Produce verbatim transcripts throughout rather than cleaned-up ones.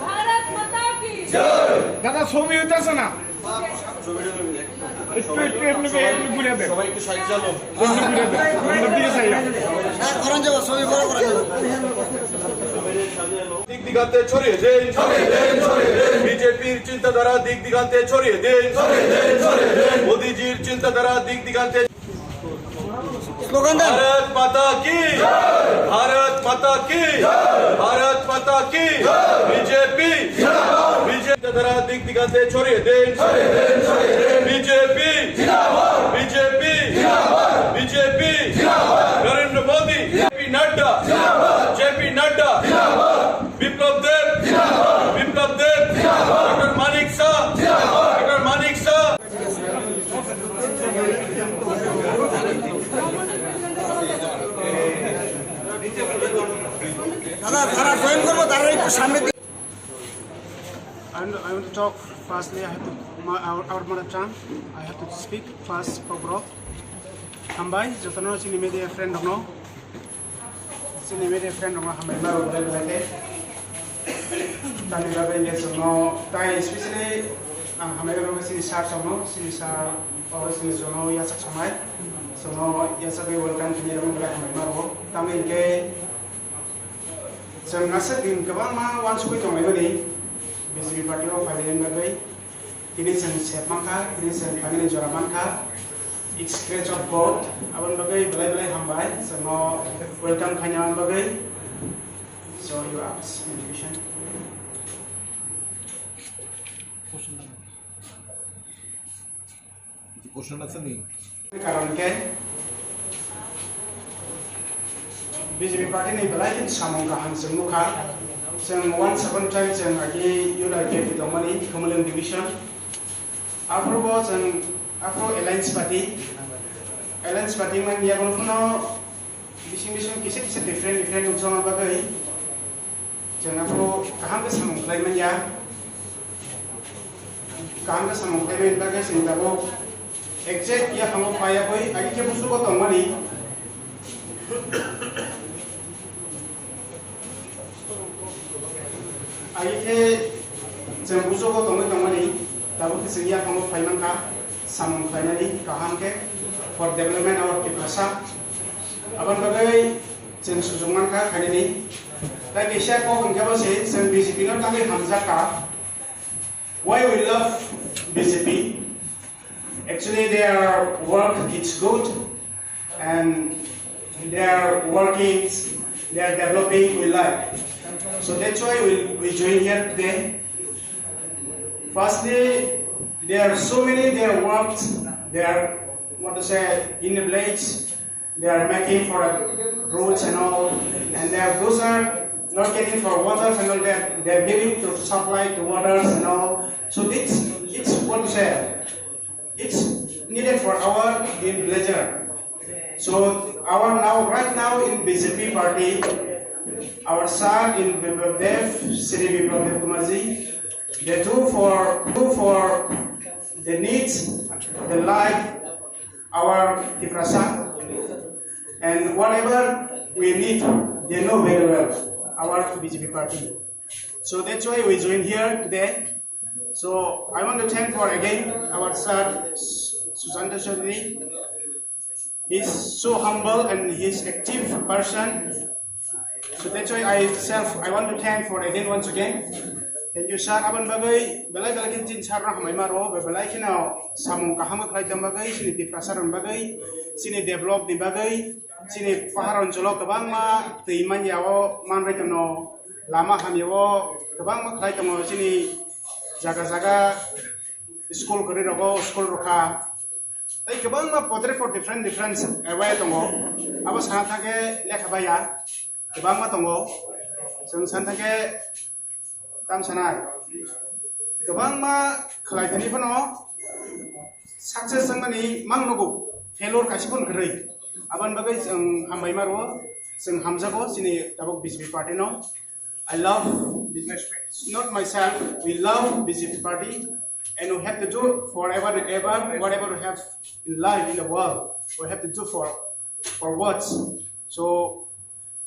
ভারত মাতা কি। দাদা, ছবি হইতেছে না। একটু, একটু এমনি করে, এমনি ঘুরে দেন। সবাই একটু সাইড চলো। এমনি ঘুরে দেন। অন্য দিকে চাই না। হ্যাঁ, করা যাবে, ছবি বড় করা যাবে। দিক দিগান্তে ছড়িয়ে দিন, ছড়িয়ে দিন, ছড়িয়ে দিন। বিজেপির চিন্তাধারা দিক দিগান্তে ছড়িয়ে দিন, ছড়িয়ে দিন, ছড়িয়ে দিন। মোদিজির চিন্তাধারা দিক দিগান্তে স্লোগান দেন। ভারত মাতা কি, ভারত মাতা কি, ভারত মাতা কি। বিজেপি, বিজেপি দ্বারা দিক দিগান্তে ছড়িয়ে দিন, BJP, BJP, BJP. Narendra Modi, JP Nadda, JP Nadda, Biplab Deb, Biplab Deb, doctor Manik Saha, doctor Manik Saha. দাদা, যারা জয়েন করবো, তারা একটু সামনে দিকে। I want, I want to talk firstly, I have to, my, our, our mother tongue, I have to speak first for bro. Hambai, jotono chini media friend rokno. Chini media friend rokno hambai ma rok lai lai khe. Tani bagwi hwnkhe chwngno tai specially ang hambai rokno chini sir chwngno, chini sir o chini jono yachak samai. Chwngno yachagwi welcome khainai rokno belai hambai ma rwo. Tamni hwnkhe chwng aswk din kwbangma uansugwi tonglaimani B J P party o phainani bagwi. Tini chwng sep mankha, tini chwng phainani jora mankha. It's grace of God. Aboni bagwi belai belai hambai. Chwngno welcome khaina bagwi. So you ask me question. Question aswk ni. Karon khe B J P party ni belai khe samung kaham chwng nukha. Chwng once upon time chwng agi united tongmani Khumulwng division. Aphuru bo chwng aphuru alliance party, alliance party man yago phano bising bising kisa kisa different different nukjakma bagwi. Chwng aphuru kaham khe samung khlai manya. Kaham khe samung khlai manya bagwi chwng tabuk exact yaphango phaiya bai agi khe busugo tongmani. Agi khe chwng busugo tongwi tongmani tabuk khe chwng yaphango phai mankha samung khlainani kaham khe for development our Tiprasa. Aboni bagwi chwng sujung mankha khainani. Tai kaisa kok hwnkhe bo se chwng B J P no tangwi hamjakha. Why we love B J P? Actually, their work is good and their working, they are developing, we like. So that's why we, we join here today. Firstly, there are so many their works, they are, what to say, in the village, they are making for roads and all, and they are, those are not getting for waters and all, they are, they are giving to supply to waters and all. So it's, it's what to say, it's needed for our in pleasure. So our now, right now in B J P party, our sir in Biplab Deb, Shri Biplab Deb Kumarji, they do for, do for the needs, the life, our Tiprasa, and whatever we need, they know very well, our B J P party. So that's why we join here today. So I want to thank for again our sir Sushanta Chaudhary. He's so humble and he's active person. So that's why I self, I want to thank for again, once again. Thank you, sir. Aboni bagwi belai belai khe chini sir rok hambai ma rwo, belai kheno samung kaham khlai tong bagwi, chini Tiprasa rok bagwi, chini develop ni bagwi, chini pahar oncholo kwbangma twi manya o manrwi tono, lama hamya o kwbangma khlai tongo, chini jaga jaga school kwrwi rogo school rwkha. Tei kwbangma potre for different different away tongo. Abo sana thangkhe lekha baiya kwbangma tongo. Chwng sana thangkhe tam sanai kwbangma khlai thani phano success wngmani mang nugo, failure kaisa phano kwrwi. Aboni bagwi chwng hambai ma rwo, chwng hamjago chini tabuk B J P party no. I love B J P, not myself, we love B J P party and we have to do forever and ever, whatever we have in life, in the world, we have to do for, for what. So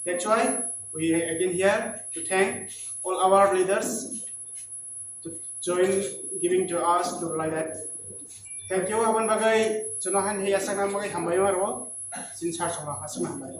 that's why We again here to thank all our leaders to join giving to us to like that. Thank you. Aboni bagwi chwngno haino yasakna bagwi hambai aro. Sin sar chwngno aswkno hambai.